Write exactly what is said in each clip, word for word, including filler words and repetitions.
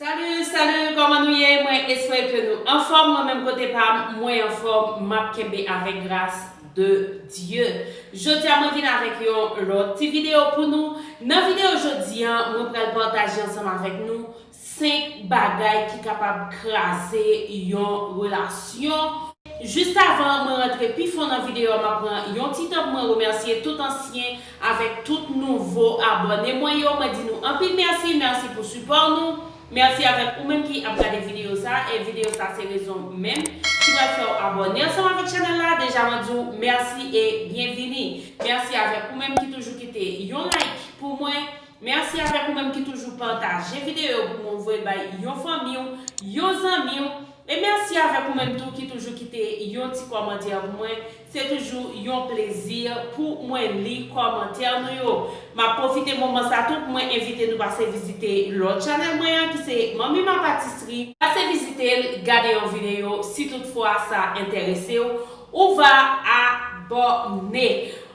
Salut, salut, kòman nou ye? Mwen espere ke nou anfòm. Mwen menm kote pa m, mwen anfòm, m ap kenbe avèk gras de Dye. Jodi a mwen vin avèk yon lòt ti videyo pou nou. Nan videyo jodi a, mwen pral pataje ansanm avèk nou senk bagay ki kapab kraze yon relasyon. Jis avan mwen rantre pi fon nan videyo a, m ap pran yon ti tan pou mwen remèsye tout ansyen avèk tout nouvo abòne mwen yo. Mwen di nou anpil mèsi, mèsi pou sipò nou. Mèsi avèk ou menm ki ap gade videyo sa, e videyo sa se rezon menm ki pral fè w abòne ansanm avèk chanèl la. Deja mwen di w mèsi e byenvini. Mèsi avèk ou menm ki toujou kite yon like pou mwen. Mèsi avèk ou menm ki toujou pataje videyo pou mwen, voye bay yon fanmi w, yon zanmi w. E mèsi avèk ou menm tou ki toujou kite yon ti kòmantè pou mwen. Se toujou yon plezi pou mwen li kòmantè nou yo. M ap pwofite moman sa tou pou mwen envite nou pase vizite lòt chanèl mwen an ki se Manmi Ma Patisri. Pase vizite l, gade yon videyo si toutfwa sa enterese w, ou va abòne.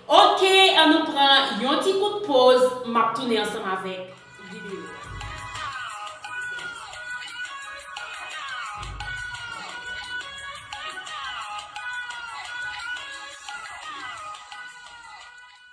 Ok, ann nou pran yon ti kout poz, m ap tounen ansanm avèk videyo.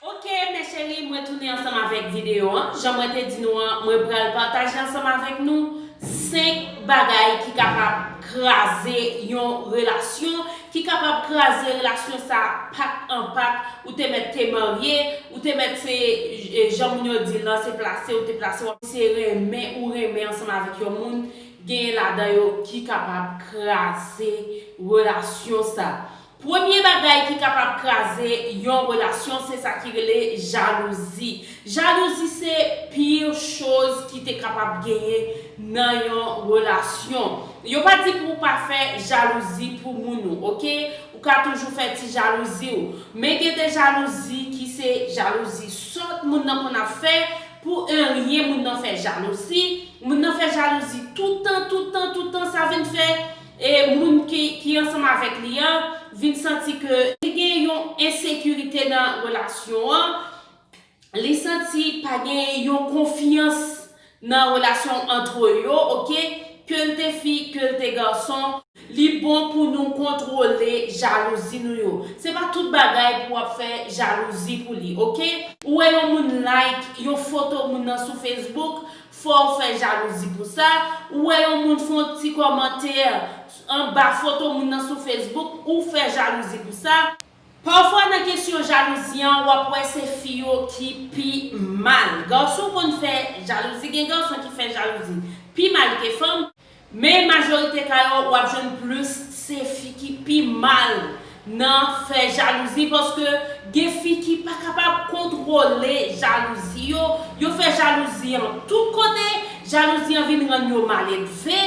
Ok, mes chéris, mwen tounen ansanm avèk videyo an. Jan mwen te di nou an, mwen pral pataje ansanm avèk nou senk bagay ki kapab kraze yon relasyon, ki kapab kraze relasyon sa pak an pak. Ou te mèt te marye, ou te mèt se, e, jan moun yo di l lan, se plase ou te plase, w ap se renmen ou renmen ansanm avèk yon moun, genyen ladan yo ki kapab kraze relasyon sa. Premye bagay ki kapab kraze yon relasyon, se sa ki rele jalouzi. Jalouzi se pire choz ki te kapab genyen nan yon relasyon. Yo pa di pou w pa fè jalouzi pou moun ou, ok? Ou ka toujou fè ti jalouzi w. Men gen de jalouzi ki se jalouzi sòt moun nan konn ap fè, pou anyen moun nan fè jalouzi. Moun nan fè jalouzi toutan, toutan, toutan, sa vin fè, e, moun ki, ki ansanm avèk li an vin santi ke li gen yon ensekirite nan relasyon an. Li santi pa gen yon konfyans nan relasyon ant yo, ok? Ke l te fi, ke l te gason, li bon pou nou kontwole jalouzi nou yo. Se pa tout bagay pou w ap fè jalouzi pou li, ok? Ou wè yon moun like yon foto moun nan sou Facebook, fò w fè jalouzi pou sa. Ou wè yon moun fè yon ti kòmantè anba foto moun nan sou Facebook, ou fè jalouzi pou sa. Pafwa nan kesyon jalouzi an, w ap wè se fi yo ki pi mal. Gason konn fè jalouzi, gen gason ki fè jalouzi pi mal ke fanm, men majorite ka yo, w ap jwenn plis se fi ki pi mal nan fè jalouzi, paske gen fi ki pa kapab kontwole jalouzi yo, yo fè jalouzi an tout kote, jalouzi an vin rann yo maledve.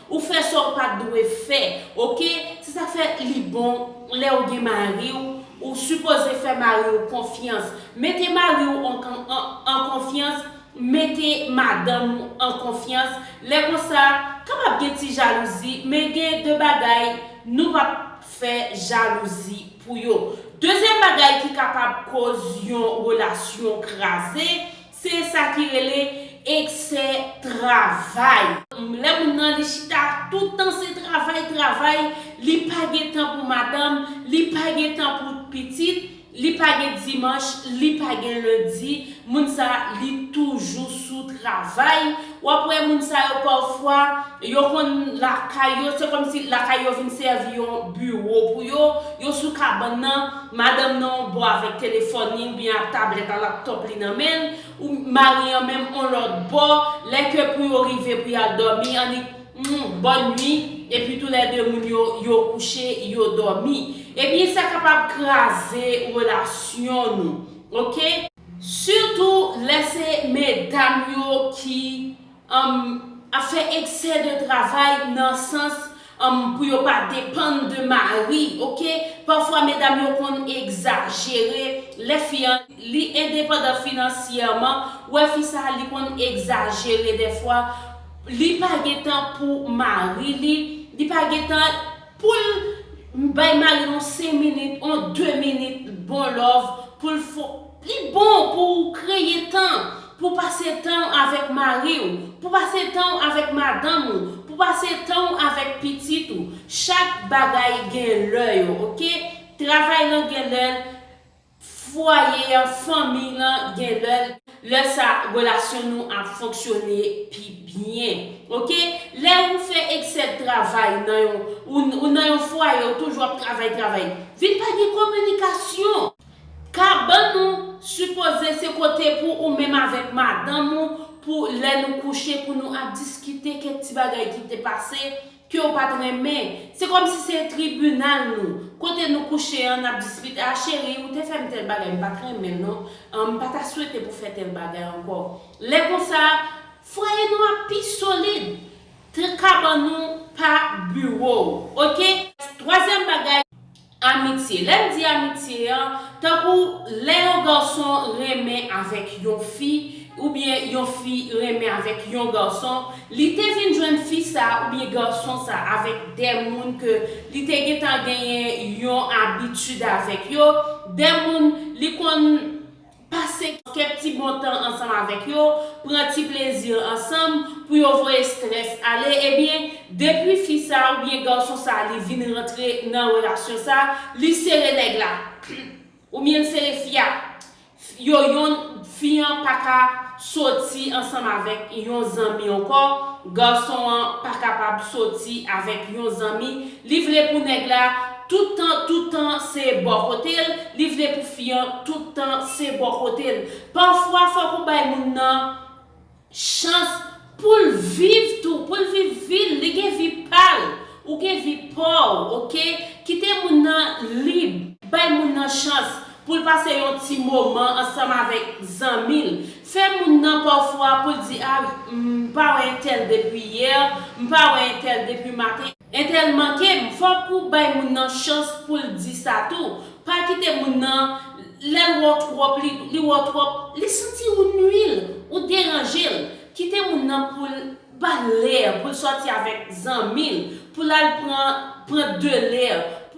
Ou fè sa w pa t dwe fè, ok? Se sa k fè li bon lè w gen mari w, ou sipoze fè mari w konfyans. Mete mari w an, an, an konfyans, mete madanm ou an konfyans. Lè konsa, kapab gen ti jalouzi, men gen de bagay nou p ap fè jalouzi pou yo. Dezyèm bagay ki kapab koz yon relasyon kraze, se sa ki rele eksè travay. Lè moun nan li chita tout tan se travay, travay, li pa gen tan pou madanm, li pa gen tan pou pitit, li pa gen dimanch, li pa gen lendi, moun sa li toujou sou travay. W ap wè moun sa yo pafwa, yo konn lakay yo, se kòmsi lakay yo vin sèvi yon biwo pou yo, yo sou kabann nan, madanm nan yon bò avèk telefòn li oubyen ak tablèt ak laptòp li nan men l, ou mari an menm on lòt bò, lè ke pou yo rive pou y al dòmi, annik, mm, bòn nwi, epi toulède moun yo, yo kouche, yo dòmi. Ebyen, sa kapab kraze relasyon nou, ok? Sitou lè se medam yo ki, um, ap fè eksè de travay nan sans, um, pou yo pa depann de mari, ok? Pafwa, medam yo konn egzajere. Lè fi an, li endepandan finansyèman, ou wè fi sa, li konn egzajere dèfwa. Li pa gen tan pou mari li, li pa gen tan pou l bay mari l yon senk minit, yon de minit, bon love, pou l fo-, li bon pou w kreye tan. pou pase tan w avèk mari w, pou pase tan w avèk madanm ou, pou pase tan w avèk pitit ou. Chak bagay gen lè yo, oke? Travay lan gen lè l, fwaye an, fanmi lan gen lè l. Lè sa, relasyon nou ap fonksyone pi byen, oke? Lè ou fè eksè travay nan yon, ou, ou nan yon fwaye, ou toujou ap travay, travay, vin pa gen kominikasyon. Kabann ou sipoze se kote pou ou menm avèk madanm ou, pou lè nou kouche, pou nou ap diskite kèk ti bagay ki te pase, ke w pa t renmen. Se kòmsi se tribinal nou. Kote nou kouche an, n ap diskite, "A cheri, ou te fè m tèl bagay, m pa t renmen l non. An, m pa ta swete pou fè tèl bagay ankò." Lè konsa, fwaye nou ap pi solid. Tè kabann nou pa biwo w, oke? Twazyèm bagay, amitye. Lè m di amitye an, tankou lè yon gason renmen avèk yon fi, oubyen yon fi renmen avèk yon gason, li te vin jwenn fi sa oubyen gason sa avèk de moun ke li te gentan genyen yon abitid avèk yo, de moun li konn pase kèk ti bon tan ansanm avèk yo, pran ti plezi ansanm pou yo voye strès ale, ebyen, depi fi sa oubyen gason sa li vin rantre nan relasyon sa, li sere nèg la, oubyen l sere fi a. Yo yonn, fi an pa ka soti ansanm avèk yon zanmi ankò, gason an pa kapab soti avèk yon zanmi, li vle pou nèg la tout tan, tout tan se bò kote l, li vle pou fi an tout tan se bò kote l. Pafwa, fòk ou bay moun nan chans pou l viv tou, pou l viv vi l, li gen vi pa l, ou gen vi pa w, oke? Kite moun nan lib, bay moun nan chans pou l pase yon ti moman ansanm avèk zanmi l. Fè moun nan pafwa pou l di, "A, m pa wè entèl depi yè, m pa wè entèl depi maten, entèl manke m." Fòk ou bay moun nan chans pou l di sa tou. Pa kite moun nan, lè l wè w twòp, li, li wè w twòp, li santi ou nui l, ou deranje l. Kite moun nan pou l ba l lè, pou l sòti avèk zanmi l, pou l al pran, pran de lè.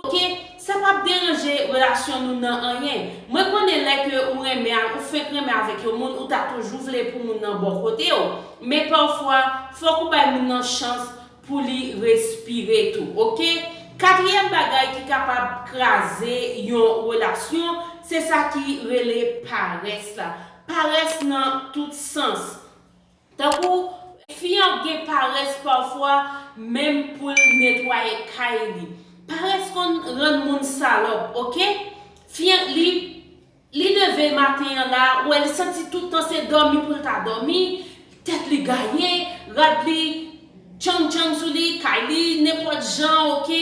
Oke? Sa p ap deranje relasyon nou nan anyen. Mwen konnen lè ke ou renmen, ou fenk renmen avèk yon moun, ou ta toujou vle pou moun nan bò kote w. Men pafwa, fòk ou bay moun nan chans pou li respire tou, oke? Katriyèm bagay ki kapab kraze yon relasyon, se sa ki rele parès la. Parès nan tout sans. Tankou, fi an gen parès pafwa, menm pou l netwaye kay li. Parès konn rann moun salòp, oke? Fi an, li, li leve maten an la, ou wè li santi tout tan se dòmi pou l ta dòmi, tèt li gaye, rad li tchang tchang sou li, kay li nenpòt jan, oke?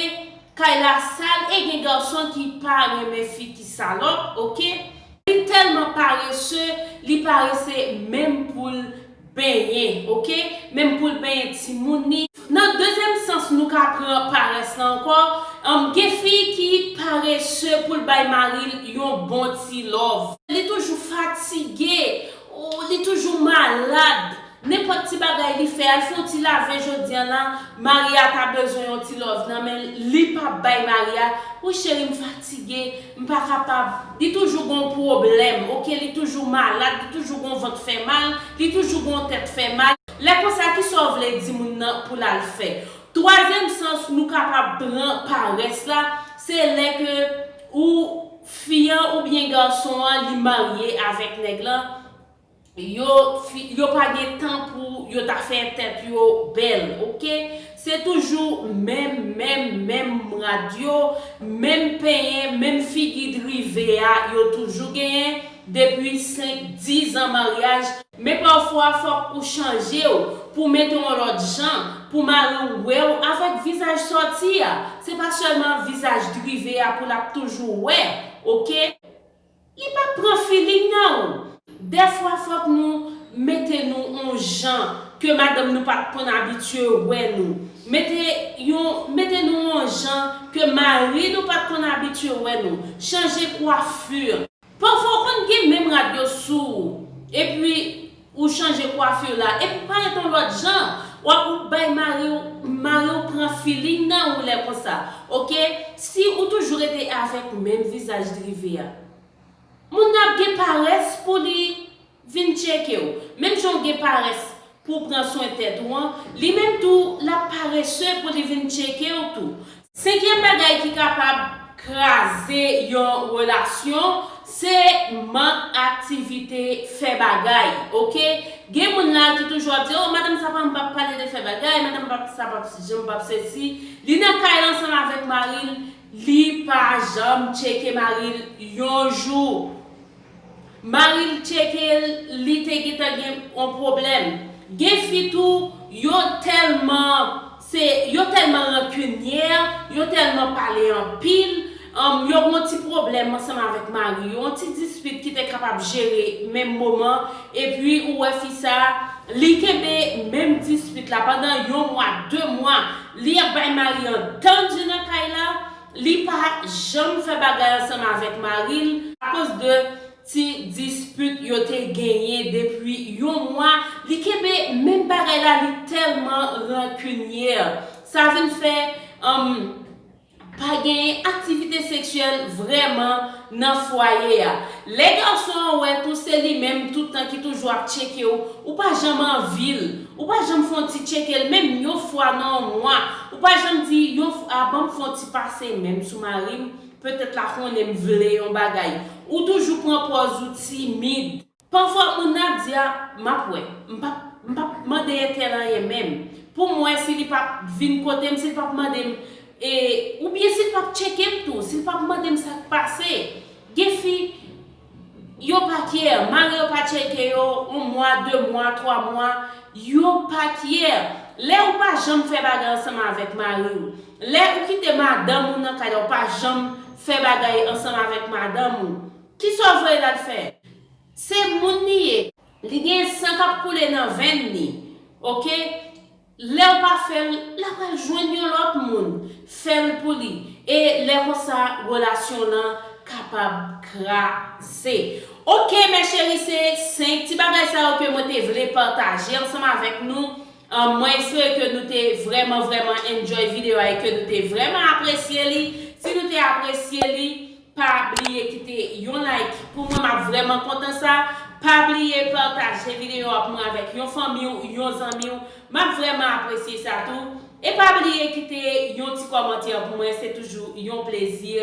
Kay la sal, e gen gason ki pa renmen fi ki salòp, oke? Li tèlman parese, li parese menm pou l benyen, oke? Menm pou l benyen timoun li. Nan dezyèm sans nou ka pran parès la ankò, um, gen fi ki parese pou l bay mari l yon bon ti love. Li toujou fatige, ou li toujou malad. Nenpòt ti bagay li fè, al fè yon ti lave jodi a la, mari a ta bezwen yon ti love nan men l, li p ap bay mari a. Wi cheri, m fatige, m pa kapab. Li toujou gon pwoblèm, oke, li toujou malad, li toujou gon vant fè mal, li toujou gon tèt fè mal. Lè konsa, kisa w vle di moun nan pou l al fè? Twazyèm sans nou kapab pran parès la, se lè ke ou fi an oubyen gason an li marye avèk nèg lan, yo, fi, yo pa gen tan pou yo ta fè tèt yo bèl, oke? Se toujou menm, menm, menm rad yo, menm penyen, menm figi drive a yo toujou genyen depi senk, diz an maryaj. Men pafwa, fòk ou chanje w pou mete w yon lòt jan, pou mari w wè w avèk vizaj sòti a. Se pa sèlman vizaj drive a pou l ap toujou wè, oke? Li p ap pran feeling nan ou. Dèfwa, fòk nou mete nou yon jan ke madanm nou pa t konn abitye wè nou. Mete yon, mete nou yon jan ke mari nou pa t konn abitye wè nou. Chanje kwafi. Pafwa, w konn gen menm rad yo sou ou. Epi, ou chanje kwafi la. Epi, parèt yon lòt jan. W ap bay mari w, mari w pran feeling nan ou lè konsa. Oke? Si ou toujou rete avèk menm vizaj drive a, moun nan ap gen parès pou li vin tcheke w. Menm jan w gen parès pou w pran swen tèt ou an, li menm tou l ap parese pou li vin tcheke w tou. Senkyèm bagay ki kapab kraze yon relasyon, se mank aktivite fè bagay, oke? Gen moun la ki toujou ap di, "Oh, madanm sa pa, m p ap pale de fè bagay, madanm pa, sa p ap janm p ap sesi." Li nan kay la ansanm avèk mari l, li pa janm tcheke mari l yon jou. Mari l tcheke l, li te gentan gen yon pwoblèm. Gen fi tou, yo tèlman, se, yo tèlman rankinyè, yo tèlman pale anpil, um, yo gen yon ti pwoblèm ansanm avèk mari yo, yon ti dispit ki te kapab jere menm moman, epi ou wè fi sa, li kenbe menm dispit la pandan yon mwa, de mwa, li ap bay mari an tandi nan kay la, li pa janm fè bagay ansanm avèk mari l akoz de ti dispit yo te genyen depi yon mwa, li kenbe menm bagay la, li tèlman rankinyè. Sa vin fè, um, pa genyen aktivite seksyèl vrèman nan fwaye a. Lè gason an wè tou se li menm tout tan ki toujou ap tcheke w, ou pa janm anvi l, ou pa janm fè yon ti tcheke l, menm yon fwa nan yon mwa, ou pa janm di, yon f-, a, ban m fè yon ti pase menm sou mari m, petèt l a konnen m vle yon bagay. Ou toujou pran pòz ou timid. Pafwa, moun nan ap di, "A, m ap wè. M p ap, m p ap mande entèl anyen menm. Pou m wè si li p ap vin kote m, si li p ap mande m, e, oubyen si li p ap tcheke m tou, si li p ap mande m sa k pase." Gen fi, yo pa kyè, mari yo pa tcheke yo, yon mwa, de mwa, twa mwa, yo pa kyè. Lè ou pa janm fè bagay ansanm avèk mari w, lè ou kite madanm ou nan kay la, ou pa janm fè bagay ansanm avèk madanm ou, kisa w voye l al fè? Se moun li ye. Li gen san k ap koule nan venn li. Oke? Lè w pa fè l, l ap al jwenn yon lòt moun. Fè l pou li. E lè konsa, relasyon lan kapab kraze. Oke, mes chéries, se senk ti bagay sa yo ke mwen te vle pataje ansanm avèk nou. Ahn, mwen espere ke nou te vrèman, vrèman enjoy videyo a e ke nou te vrèman apresye li. Si nou te apresye li, pa bliye kite yon like pou mwen, m ap vrèman kontan sa. Pa bliye pataje videyo a pou mwen avèk yon fanmi w, yon zanmi w. M ap vrèman apresye sa tou. E pa bliye kite yon ti kòmantè pou mwen, se toujou yon plezi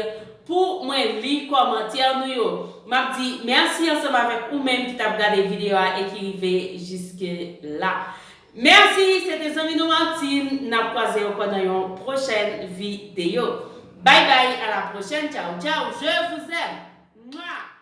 pou mwen li kòmantè nou yo. M ap di mèsi ansanm avèk ou menm ki t ap gade videyo a e ki rive jiske la. Mèsi, se te zanmi nou Martine. N ap kwaze ankò nan yon pwochèn videyo. Bye bye, à la prochaine. Ciao, ciao. Je vous aime. Mwa.